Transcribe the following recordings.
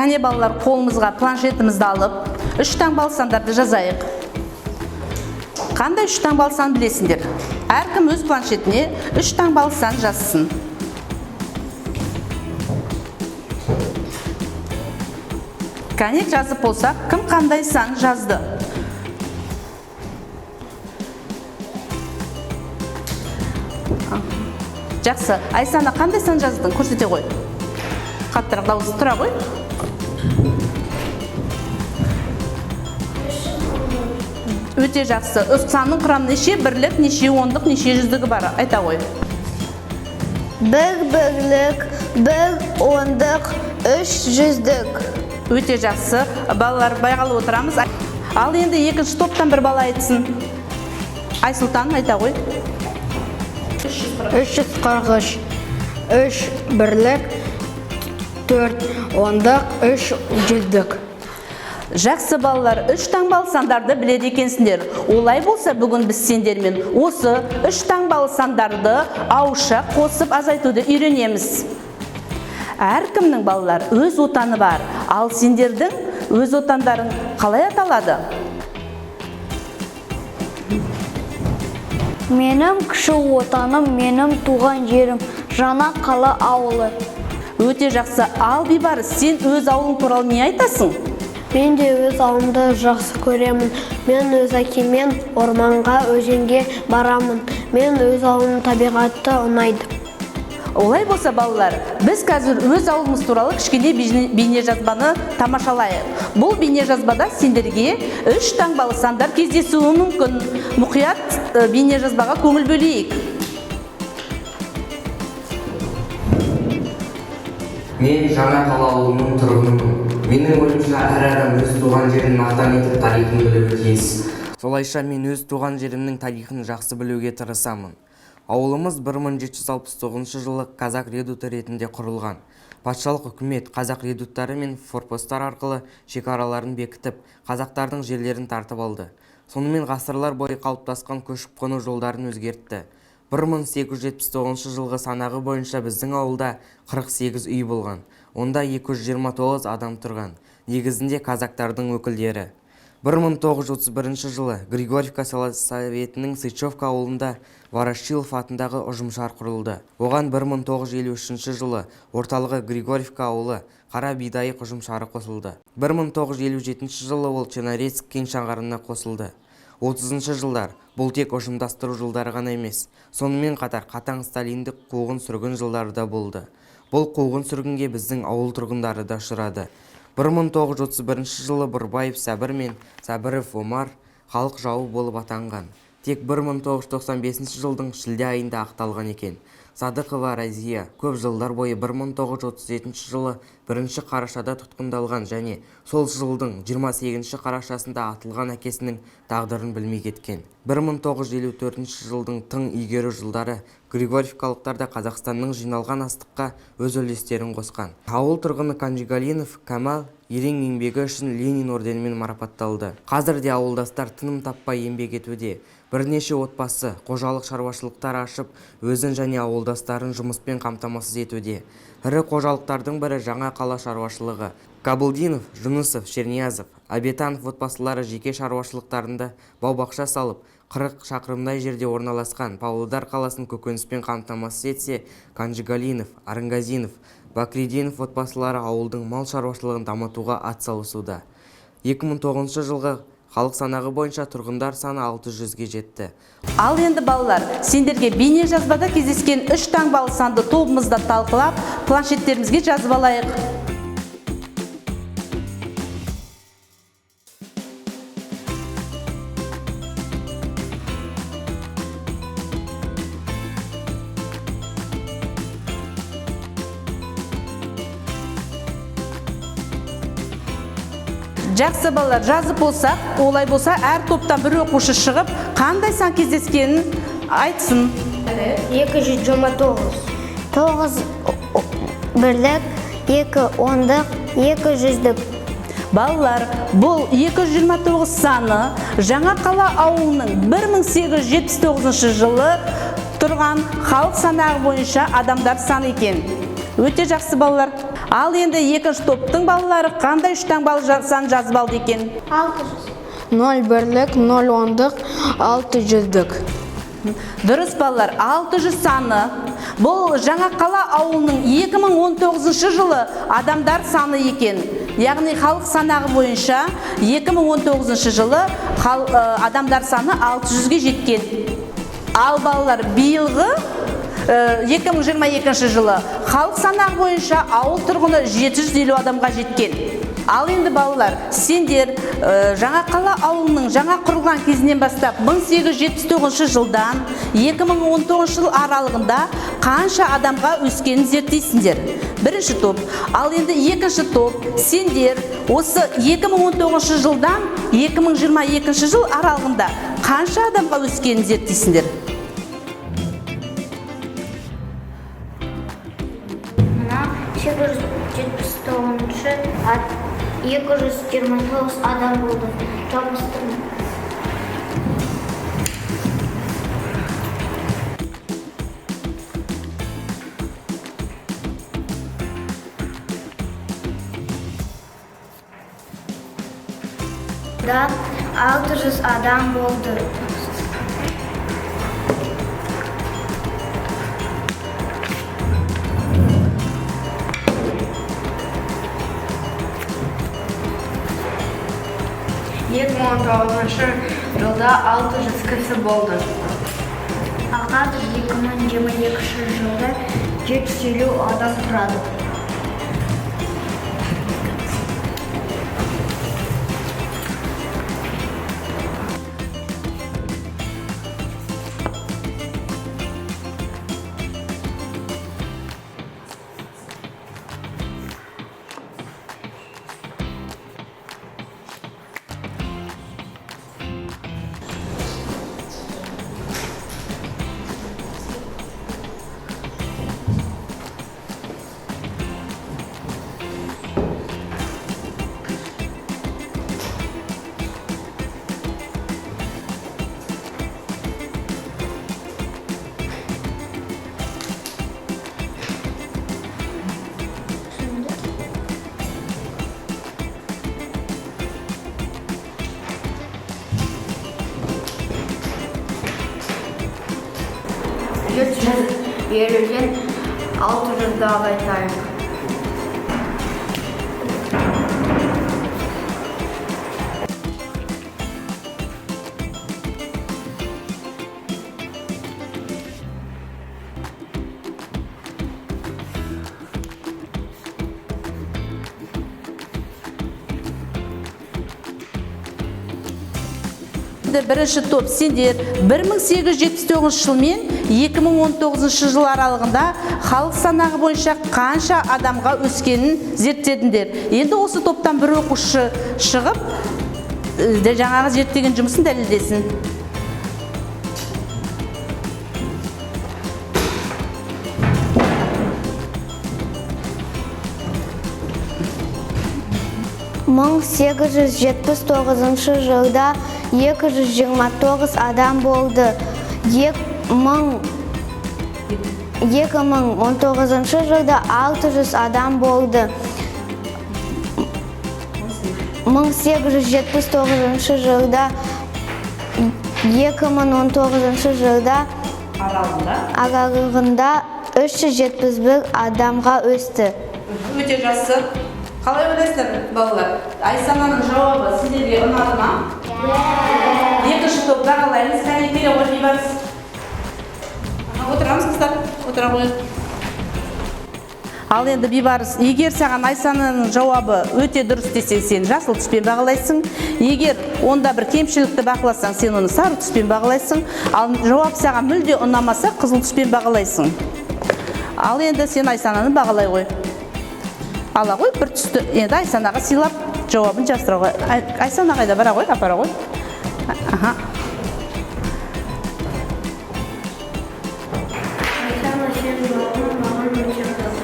Кәне, балалар, қолымызға планшетімізді алып, үш таңбалы сандарды жазайық. Қандай үш таңбалы сан білесіңдер? Әркім өз планшетіне үш таңбалы сан жазсын. Кәне, жазып болсақ, кім қандай сан жазды? Жақсы. Айсана, қандай сан жаздың? Көрсете ғой. Қаттырақ дауыс тұра ғой. Өте жақсы. Үш санның құрамы неше бірлік, неше ондық, неше жүздігі бар? Айта ғой. Бір бірлік, бір ондық, үш жүздік. Өте жақсы. Балалар, байқалып отырамыз. Ал енді екінші топтан бір бала айтсын. Айсұлтан, айта ғой. 343. Үш бірлік, төрт ондық, үш жүздік. Жақсы, балалар, үш таңбалы сандарды біледі екенсіңдер. Олай болса, бүгін біз сендермен осы үш таңбалы сандарды ауызша қосып азайтуды үйренеміз. Әркімнің, балалар, өз отаны бар. Ал сендердің өз отандарың қалай аталады? Менің кіші отаным, менің туған жерім, Жаңа қала ауылы. Өте жақсы. Ал Бейбарыс, сен өз ауылың туралы не айтасың? Мен де өз ауылымды жақсы көремін. Мен өз әкеммен орманға, өзенге барамын. Мен өз ауылымның табиғаты ұнайды. Олай болса, балалар, біз қазір өз ауылымыз туралы кішкене бейнежазбаны тамашалайық. Бұл бейнежазбада сендерге үш таңбалы сандар кездесуі мүмкін. Мұқият бейнежазбаға көңіл бөлейік. Мен Жаңа қала ауылының тұрғынымын. Менің ойымша, әр адам өз туған жерін мақтан етіп, тарихын білуі тиіс. Солайша мен өз туған жерімнің тарихын жақсы білуге тырысамын. Ауылымыз 1769 жылы казак редуты ретінде құрылған. Патшалық үкімет қазақ редуттары мен форпосттар арқылы шекараларын бекітіп, қазақтардың жерлерін тартып алды. Сонымен ғасырлар бойы қалыптасқан көшіп-қону жолдарын өзгертті. 1879 жылғы санағы бойынша біздің ауылда 48 үй болған. Онда 229 адам тұрған. Негізінде казактардың өкілдері. 1931 жылы Григорьевка советінің Сычевка ауылында Ворошилов атындағы ұжымшар құрылды. Оған 1953 жылы орталығы Григорьевка ауылы Қара бидайық ұжымшары қосылды. 1957 жылы ол Чернорецк кеңшарына қосылды. 30 жылдар бұл тек ұжымдастыру жылдары ғана емес, сонымен қатар қатаң сталиндік қуғын сүргін жылдары да болды. Бұл қуғын сүргінге біздің ауыл тұрғындары да ұшырады. 1931 жылы Бұрбаев Сәбір мен Сәбіров Омар халық жауы болып атанған. Тек 1995 жылдың шілде айында ақталған екен. Садықова Разия көп жылдар бойы 1937 жылы 1 қарашада тұтқындалған және сол жылдың 28 қарашасында атылған әкесінің тағдырын білмей кеткен. 1954 жылдың тың игеру жылдары Григорьевкалықтар да Қазақстанның жиналған астыққа өз үлестерін қосқан. Ауыл тұрғыны Канжигалинов Камал ерен еңбегі үшін Ленин орденімен марапатталды. Қазір де ауылдастар тыным таппай еңбек етуде. Бірнеше отбасы, қожалық шаруашылықтар ашып, өзін және ауылдастарын жұмыспен қамтамасыз етуде. Ірі қожалықтардың бірі Жаңа қала шаруашылығы. Кабылдинов, Жүнісов, Шерниязов, Абетанов отбасылары жеке шаруашылықтарында бау-бақша салып, 40 шақырымдай жерде орналасқан Павлодар қаласын көкөніспен қамтамасыз етсе, Канжигалинов, Арангазинов, Бакридинов отбасылары ауылдың мал шаруашылығын дамытуға атсалысуда. 2009 жылғы халық санағы бойынша тұрғындар саны 600-ге жетті. Ал енді, балалар, сендерге бейне жазбада кездескен үш таңбалы санды тобымызда талқылап, планшеттерімізге жазып алайық. Жақсы, балалар, жазып болсақ, олай болса, әр топтан бір оқушы шығып, қандай сан кездескенін айтсын. 229. 9 бірлік, 2 ондық, 2 жүздік. Балалар, бұл 229 саны Жаңа қала ауылының 1879 жылы тұрған халық санағы бойынша адамдар саны екен. Өте жақсы, балалар. Ал енді екінші топтың балалары қандай үш таңбалы сан жазып алды екен? 600. 0 бірлік, 0 ондық, 6 жүздік. Дұрыс, балалар, 600 саны. Бұл Жаңа қала ауылының 2019 жылы адамдар саны екен. Яғни халық санағы бойынша 2019 жылы адамдар саны 600-ге жеткен. Ал балалар, биылғы 2022 жылы халық санағы бойынша ауыл тұрғыны 750 адамға жеткен. Ал енді балалар, сендер Жаңа қала ауылының жаңа құрылған кезінен бастап 1879 жылдан 2019 жыл аралығында қанша адамға өскенін зерттейсіңдер. Бірінші топ. Ал енді екінші топ, сендер осы 2019 жылдан 2022 жыл аралығында қанша адамға өскенін зерттейсіңдер. Мына 879 229 адам болды. Жабыстырдым. Да, 600 адам болды. Екі мың он тоғызыншы жылда 600 кісі болды. Ал қазір 2022 жылда 750 адам тұрады. 750-ден 600-ді азайтайық. Бірінші топ, сендер 1879 жыл мен 2019 жыл аралығында халық санағы бойынша қанша адамға өскенін зерттедіңдер. Енді осы топтан бір оқушы шығып, жаңағы зерттеген жұмысын дәлелдесін. 1879 жылда 229 адам болды. 2019 жылда 600 адам болды. 1879 жылда 2019 жылда аралығында 371 адамға өсті. Өте жақсы. Қалай ойлайсыздар, балалар? Айсананың жауабы сіздерге ұнады ма? Екінші топ бағалаймыз. Кәне, келе ғой, Бейбарыс. Отырамыз, қыздар, отыра қояйық. Ал енді, Бейбарыс, егер саған Айсананың жауабы өте дұрыс десең, сен жасыл түспен бағалайсың. Егер онда бір кемшілікті бақыласаң, сен оны сары түспен бағалайсың. Ал жауап саған мүлде ұнамаса, қызыл түспен бағалайсың. Ал енді сен Айсананы бағалай ғой. Ала ғой бір түсті. Енді Айсанаға сыйлап жауабын жаздыра ғой. Айсана қайда, бара ғой, апара ғой. Аха. Айсана, сен жауабың маған өте ұнады.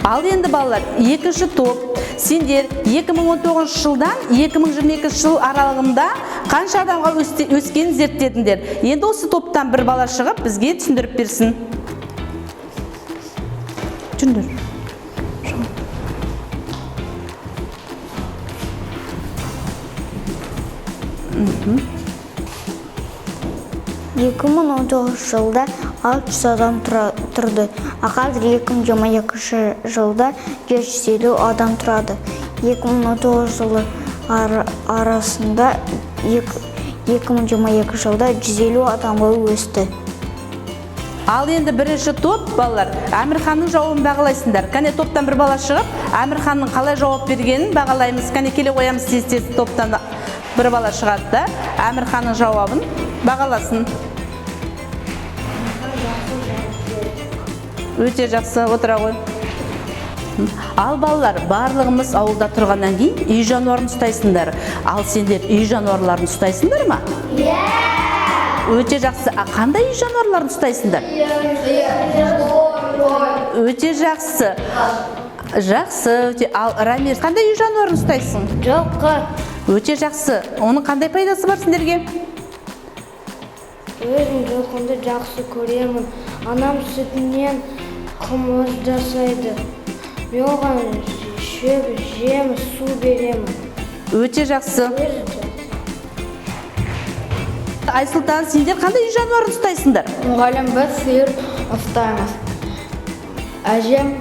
Ал енді балалар, екінші топ, сендер 2019 жылдан 2022 жыл аралығында қанша адамға өскенін зерттедіңдер. Енді осы топтан бір бала шығып бізге түсіндіріп берсін. Түсіндір. 2019 жылда 600 адам тұрды. А қазір 2022 жылда 750 адам тұрады. 2019 жылы арасында 2022 жылда 150 адамға өсті. Ал енді бірінші топ балалар Әмірханның жауабын бағалайсыңдар. Кәне топтан бір бала шығып, Әмірханның қалай жауап бергенін бағалаймыз. Кәне келе қоямыз, тез-тез топтан бір бала шығады да, Әмірханның жауабын бағаласын. Өте жақсы, отыра ғой. Ал балалар, барлығымыз ауылда тұрғаннан кейін үй жануарын ұстайсыңдар. Ал сендер үй жануарларын ұстайсыңдар ма? Өте жақсы. А қандай үй жануарларын ұстайсыңдар? Өте жақсы. Жақсы. Өте. Ал Рамир, қандай үй жануарын ұстайсың? Жылқы. Өте жақсы. Оның қандай пайдасы бар сендерге? Өзім жылқымды жақсы көремін. Анам сүтінен қымыз жасайды. Мен оған шөп, жем, су беремін. Өте жақсы. Айсұлтан, сендер қандай үй жануарын ұстайсыңдар? Мұғалім, біз сиыр ұстаймыз. Әжем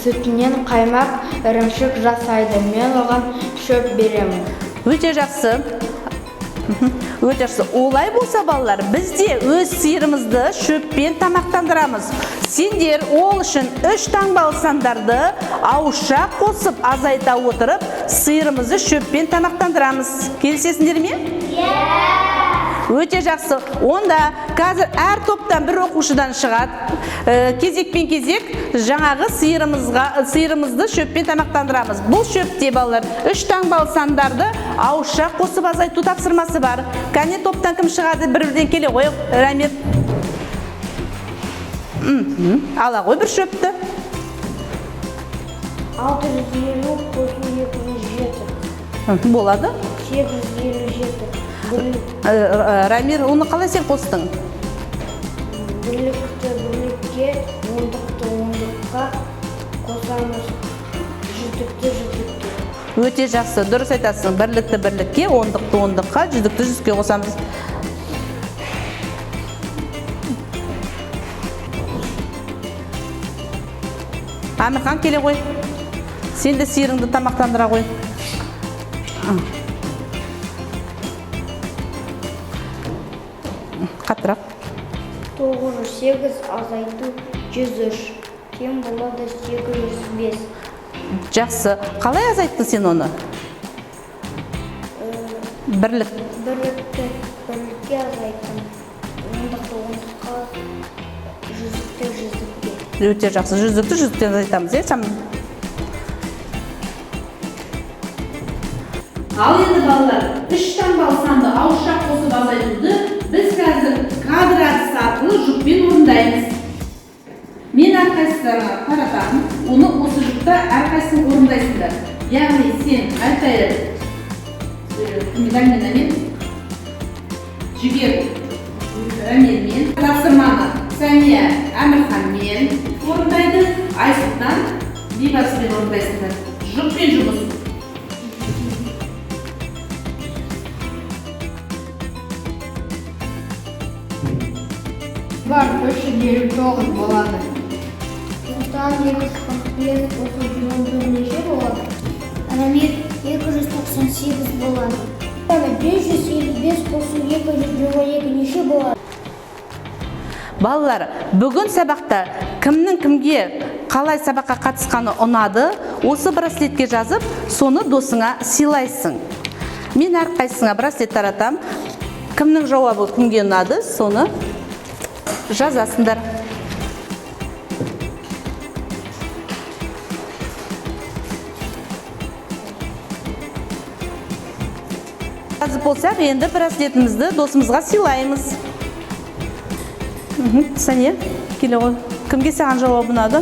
сүтінен қаймақ, ірімшік жасайды. Мен оған шөп беремін. Өте жақсы. Өте жақсы. Олай болса, балалар, біз де өз сиырымызды шөппен тамақтандырамыз. Сендер ол үшін 3 таңбалы сандарды ауызша қосып азайта отырып, сиырымызды шөппен тамақтандырамыз. Келісесіңдер ме? Өте жақсы. Онда қазір әр топтан бір оқушыдан шығады. Кезекпен кезек жаңағы сиырымызды шөппен тамақтандырамыз. Бұл шөпте балалар 3 таңбалы сандарды ауызша қосып азайту тапсырмасы бар. Кәне топтан кім шығады? Бір-бірден келе ғой, Рамир. Ала ғой бір шөпті. 650 қосу 207. Болады. 857. Рамир, оны қалай сен қостың? Бірлікті бірлікке, ондықты ондыққа қосамыз, жүздікті жүздікке. Өте жақсы, дұрыс айтасың. Бірлікті бірлікке, ондықты ондыққа, жүздікті жүздікке қосамыз. Әмірхан, келе ғой. Сен де сиырыңды тамақтандыра ғой. Қаттырақ. 908 азайту 103. Тең болады 805. Жақсы. Қалай азайттың сен оны? Бірлік. Бірлікті бірлікке азайттым. Ондықты ондыққа, жүздікті жүздікке. Өте жақсы. Жүздікті жүздіктен азайтамыз, е, сам? Ал енді балалар, 3 таңбалы санды ауызша қосып азайтуды біз қазір кадр әдісі арқылы жұппен орындаймыз. Мен әрқайсыларына таратамын, оны осы жұпта әрқайсысын орындайсыңдар. Яғни сен Альтаир медальмен, Жігер Рамирмен, тапсырманы Сәния Әмірханмен орындайды, Айсұлтан Бейбарыспен орындайсыңдар. Жұппен жұмыс. Бар 359 болады. Сұлтан 245 қосу 114 неше болады? Рамир 298 болады. 555 қосу 222 неше болады? Балалар, бүгін сабақта кімнің кімге қалай сабаққа қатысқаны ұнады, осы браслетке жазып, соны досыңа сыйлайсың. Мен әрқайсыңа браслет таратам. Кімнің жауабы кімге ұнады, соны жазасыңдар. Жазып болсақ, енді браслетімізді досымызға сыйлаймыз. Сәния, келе ғой. Кімге саған жауап ұнады?